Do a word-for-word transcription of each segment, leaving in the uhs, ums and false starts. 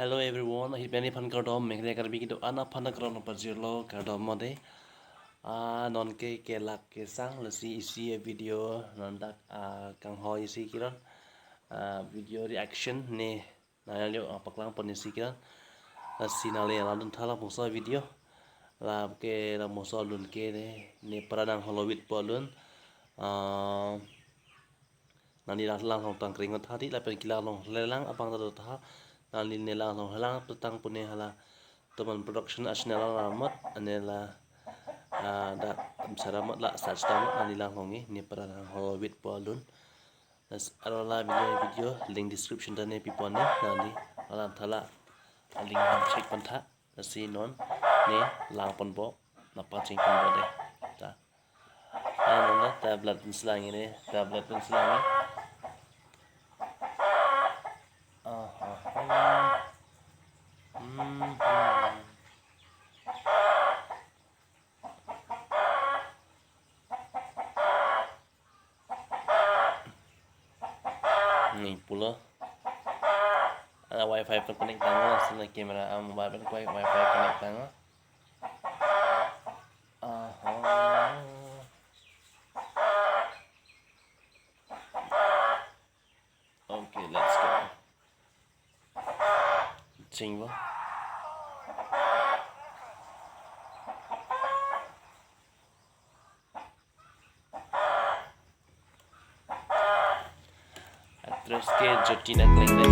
Hello everyone, ahirpi nephan kardom, Meghalaya Karbi kedo-an aphan kardom pajirlo, kardom mode. Ah, non ke kelak kesang, lasi isi video non dak, ah, kanghon isi kiron. Ah, video reaction ne nangli, ah, paklang pon isi kiron. Lasi nangli alam dun tha lapuson video. La ke lapuson alun ke ne, ne para nang holovit po alun. Ah, nangli lang, langlong tangkring tha di, lapen kelanglong lelang abang ta do tha. Nangli ne langlong lelang petang pune hala Toman Production a-channel alamot, ane la, ah, dak, um, saramot la search damot, nangli langlong-i, ne para nang holovit po alun. Las aro la video, video link description ta ne pipon ne, nangli alam tha la, a link ham check pon tha. Lasi non ne lang pon po, nangpacheng pon po de. Ta. Ah, non na tablet pen selang ini, tablet pen selang ini. Aha. Hmm, hmm. Ni pulo. Ada wifi pen connect tanglo, sini camera, ah, mobile pen wifi connect tanglo. Aha. Okay, let's go. Chingbo. Actress ke Jyotina Klengde.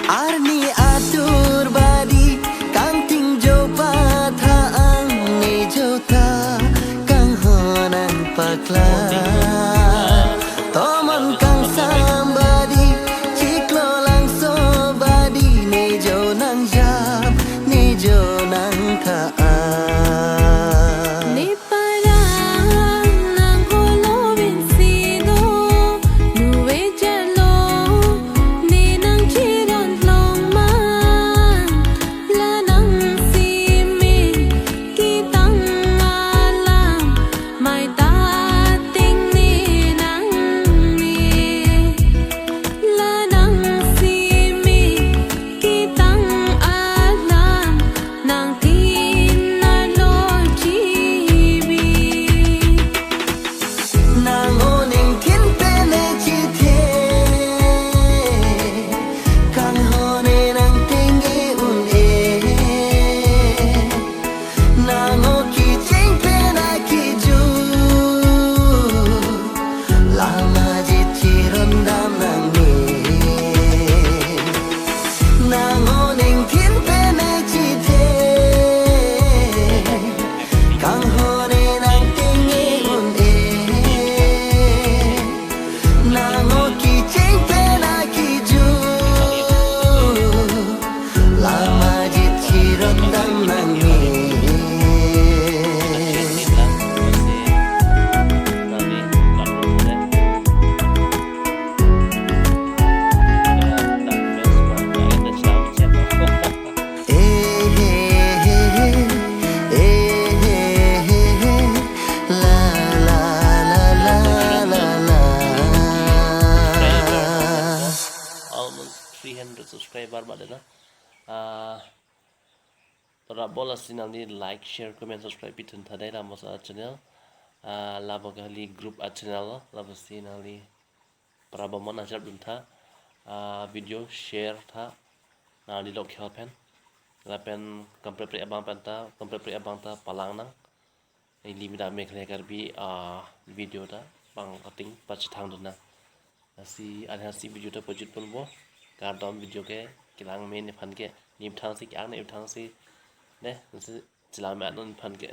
Arni atur badi kangting jo patha ang ne jo ta kanghon nangpaklang. Tomon kangsam badi chiklo langso badi ne jo nangjap ne jo nangtha. Bar ba dena. Ah, tora bol asi nangli like, share, comment, subscribe pithuntha dei Rambasa channel. Ah, lapu ke hali group a channel lo, lapusi nangli prabomon ajap duntha. Ah, video share tha. Nangli lok khel pen. Lapen kamprepre abang penta, kamprepre abang ta palang nang. Ili meda Meghalaya Karbi, ah, video ta bang kating pachethang dun nang. Lasi, anhasi video ta pajut ponpo. Kardom, video ke kelang me nephan ke. Nimthang si ke-ang, nimthang si. Ne, lasi chelang me-at non nephan ke.